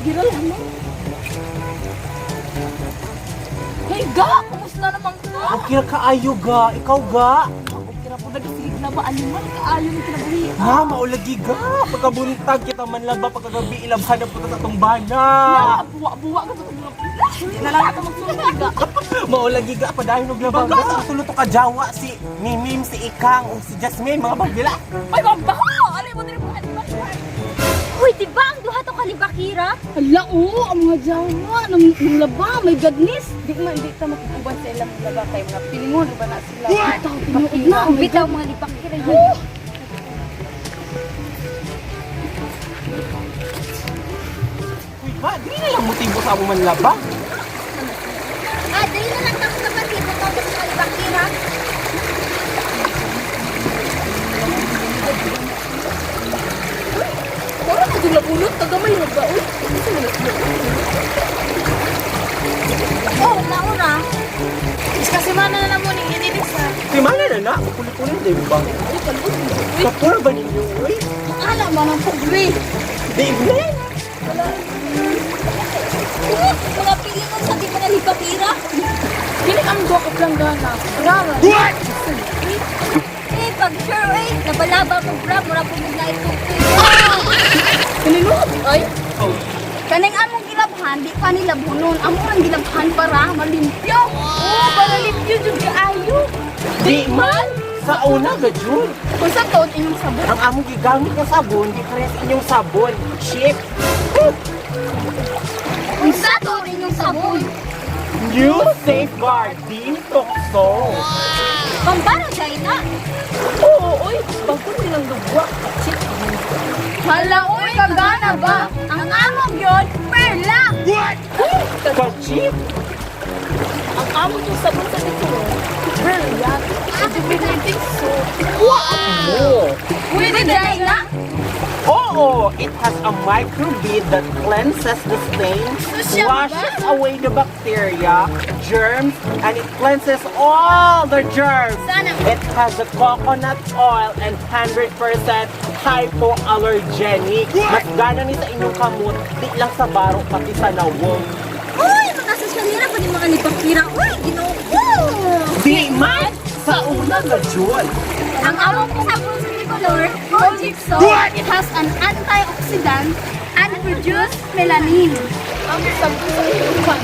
Giral ano? Hey ga, kumusta naman ka? Okay ra kaayo ga, ikaw ga. Okay ra po nagsigig na ba animal kaayo ni kinabuhi. Ha, maulagi ga. Pagkabuntag kita man laba pagkagabi ilabhan na puto sa atong bana. Na buwa-buwa ka sa mga pila. Na lang ito magsulti ga. Maulagi ga padayon og labang ga. Sa tulo to ka jawa si Mimim, si Ikang ug si Jasmine mga bagila. Ay, mabaho! Alay mo diri mga animal. Uy, di ba ang duha to kalibakira? Hala, oo, ang mga jawa, nang nang laba, my goodness. Di man, di ta makikuban sa ilang laba kay mga pilingon, ba na sila. Bitaw, tinuod na, oh my Bitaw God. mga libakira yun. Uy, ba, dili na lang motibo sa amo man laba. Ah, dali na lang tapos na kasi kung sa mga libakira. Mura ka dula bunot, tagamay na ba? Uy, isa man na. Oh, nauna. Iska semana na mo ning inilig sa. Si mana na na, kulit-kulit din ba? Ay, kalbot mo. Uy, Kapur ba ninyo, uy? ala man ang pobre. Di man. Oh, mga pilingon sa di mga libakira. Dili ang duha ka planggana. Rara. What? Eh, pag sure eh, nabalaba mo bra, mura po mo na ito. Kaninuot ay. Oh, Kaning among gilabhan, di pa nila bunon. Amo ang gilabhan para malimpyo. Oo, para limpyo jud kaayo. Di man. Sa una ga jud. Kung sa taon inyong sabon. Ang among gigamit nga sabon, di parehas inyong sabon. Chip. Kung sa taon inyong sabon. New Safeguard Dean Tokso. Pambaro dahil na. Oo, oy, bago nilang lugwa. Chip. Hala, oy, kagana ba? Ang among yun, perla. Ka-cheap. Ang amo yung sabon sa likod. Brilliant. Rejuvenating soap. Wow! Oh. Pwede dahil na. Oo, it has a microbead that cleanses the stains, Sosyal ba? washes away the bacteria, germs, and it cleanses all the germs. Sana. It has a coconut oil and 100% hypoallergenic. Mas gana ni sa inyong kamot, di lang sa baro, pati sa nawong. Uy, mga sosyalira pa ni mga libakira. Uy, ginoo ko. Di man! Sa una ga jud. Ang among sabon sa Nicolor, Kojic soap. It has an antioxidant and produce melanin. Ang sabon sa inyong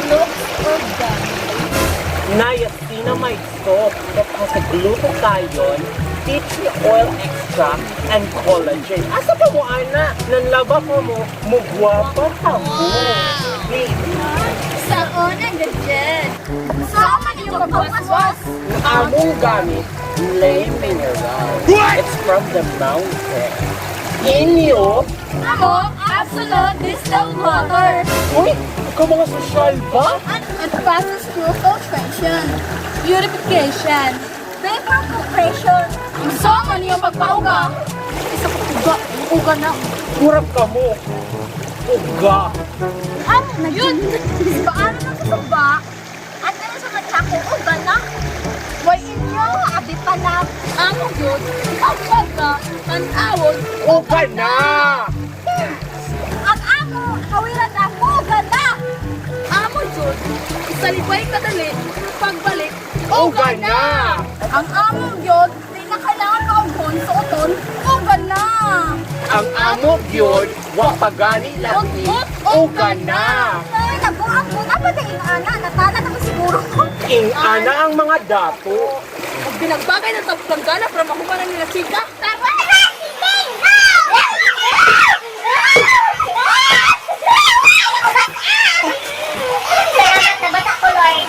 looks organic. Niacinamide soap that has a glutathione, tea tree oil extract, and collagen. Asa pa mo, ana? Nanlaba pa mo, mugwapa pa mo. Di, Sa una, legit. Sa man inyong pagpaswas. ang among gamit, lay mineral. It's from the mountain. Inyo, Amo, absolute distilled water. uy, ikaw mga sosyal ba? It passes through filtration, purification, vapor compression. Sa man iyong pagpauga. Isa ko uga, uga na. Kurap ka mo. Uga. Ano na yun? Paano nang susuba? At ano sa matsako, uga na. Why inyo, abi pa na. Amo yun, ang baga, tanawon, Uga na! Ang amo, kawiran na, uga na. Amo yun, isalibay kadali, pagbalik, Uga na! Ang amo yun, di na kailangan paugon sa uton, uga na. Ang amo gyud, wa pagani lagi. Uga na! Ay, nabuang mo na ba na ana? Natala naman siguro. Ing ana ang mga dato. Pag binagbagay ng tagplanggana para mahumanan nila chika. Tara!